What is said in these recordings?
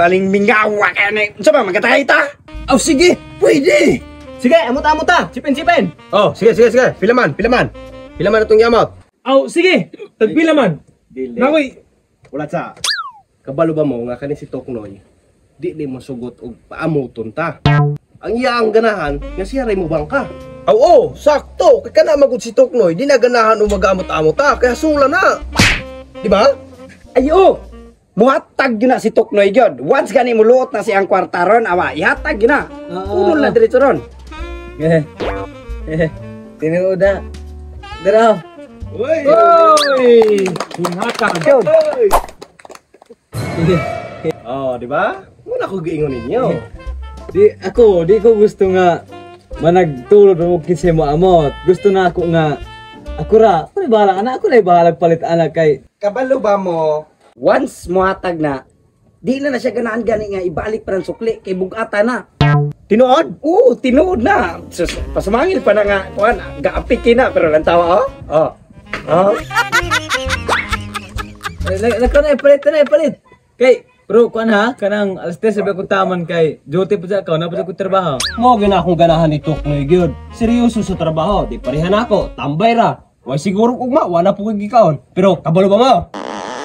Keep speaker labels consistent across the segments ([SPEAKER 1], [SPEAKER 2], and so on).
[SPEAKER 1] Baling mingawa ka na. Unsa ba magatay ta?
[SPEAKER 2] Aw sige, pwede.
[SPEAKER 3] Sige, amot-amot ta. Sipin-sipin.
[SPEAKER 2] Oh, sige sige sige. Pila man, pila man. Pila man atong yamot.
[SPEAKER 4] Aw, sige. Tagpila man. Nakoy,
[SPEAKER 2] Wala sa. Kabalo ba mo nga kani si Toknoy? Di ni masugot og paamuton ta. Ang iya ang ganahan nga siya ray mo bangka. Aw oh, sakto. Kay kana magud si Toknoy, di na ganahan og magamot-amot ta, kaya sula na. Di ba?
[SPEAKER 1] Ay oh. Muhatag gyud na si Toknoy gyud. Once gani muluot na siyang kwarta ron, awa, ihatag gyud na. Unol na diretso ron.
[SPEAKER 5] Tinuod na. Dara.
[SPEAKER 2] Uy!
[SPEAKER 4] Oy! Hinhatag.
[SPEAKER 2] Oh, di ba? Muna ko giingon ninyo.
[SPEAKER 5] Di ako, di ko gusto nga managtulod og kinsay mo amot. Gusto na ako nga ako ra, ako na bahala ana, ako na bahala palit ana kay
[SPEAKER 1] Kabalo ba mo? Once muhatag na, di na na siya ganahan gani nga ibalik pa ng sukli kay bugata na.
[SPEAKER 2] Tinuod?
[SPEAKER 1] Oo, tinuod na. Sus, pasumangil pa na nga, kuan, gaapik na pero lang tawa oh. Oh. Oh.
[SPEAKER 5] Nako na ipalit na ipalit. Kay pero kuan ha, kanang alas 3 sabi ko taman kay duty pa sa ako, na pa sa ko trabaho.
[SPEAKER 3] Mo gina akong ganahan ni Toknoy gyud. Seryoso sa trabaho, di parehan ako, tambay ra. Way siguro ugma wala po kay gikaon. Pero kabalo ba mo?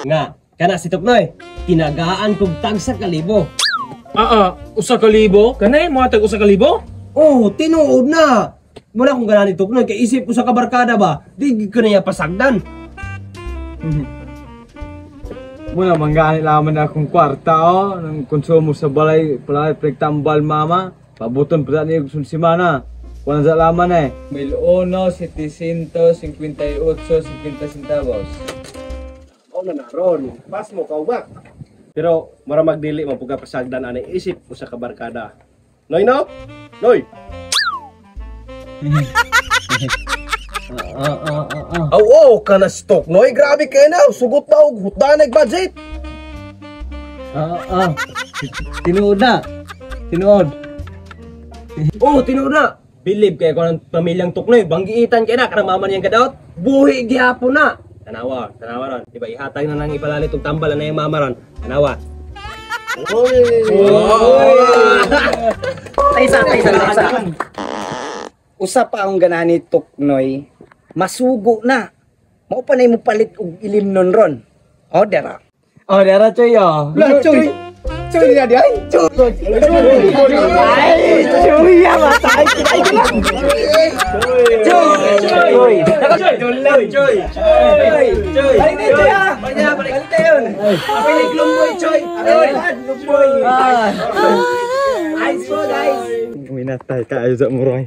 [SPEAKER 3] Nga, kana si Toknoy, tinagaan kog tag sa kalibo.
[SPEAKER 4] Ah, 1,000? Kanay mo hatag 1,000?
[SPEAKER 3] Oh, tinuod na. Wala akong ganahan ni Toknoy kay isip ko sa kabarkada ba, di gid ko na niya pasagdan.
[SPEAKER 5] Muna manggani laman akong kwarta oh, nang konsumo sa balay, palay pagtambal mama. Pabuton pa ni og simana. Kuan sa laman eh. 1,758.50 centavos.
[SPEAKER 2] Oh na naron. Pas mo kaubak. Pero mara magdili mo puga pasagdan ani isip usa ka barkada. Noy no? Noy. Aw oh, kana si Toknoy, grabe kay na, sugot na og hutdan nag budget.
[SPEAKER 5] Tinuod na. Tinuod.
[SPEAKER 3] Oh, tinuod na. Believe kay ko ng pamilyang Toknoy, banggiitan kay na kanang mama niyang kadaot. Buhi gihapon na. Tanawa, tanawa ron. Di ba ihatag na nang ipalalit og tambal na yung mama ron. Tanawa.
[SPEAKER 2] Oy.
[SPEAKER 1] Taysa, taysa, taysa. Usa pa akong ganahan ni Toknoy, masugo na. Mao pa na mo palit og ilim nun ron. Oh, dara.
[SPEAKER 5] Oh, dara choy oh.
[SPEAKER 2] La choy. Choy na di ay. Choy.
[SPEAKER 1] Ay, chuya matay. Ay,
[SPEAKER 3] Choy!
[SPEAKER 1] Choy.
[SPEAKER 3] Choy! Choy! Choy! Choy!
[SPEAKER 1] Balik na choy ah. Balik na, balik na yun.
[SPEAKER 3] Balik lumboy, Choy!
[SPEAKER 1] Lumboy. Ice po, guys.
[SPEAKER 5] Minatay kaayo sa muray.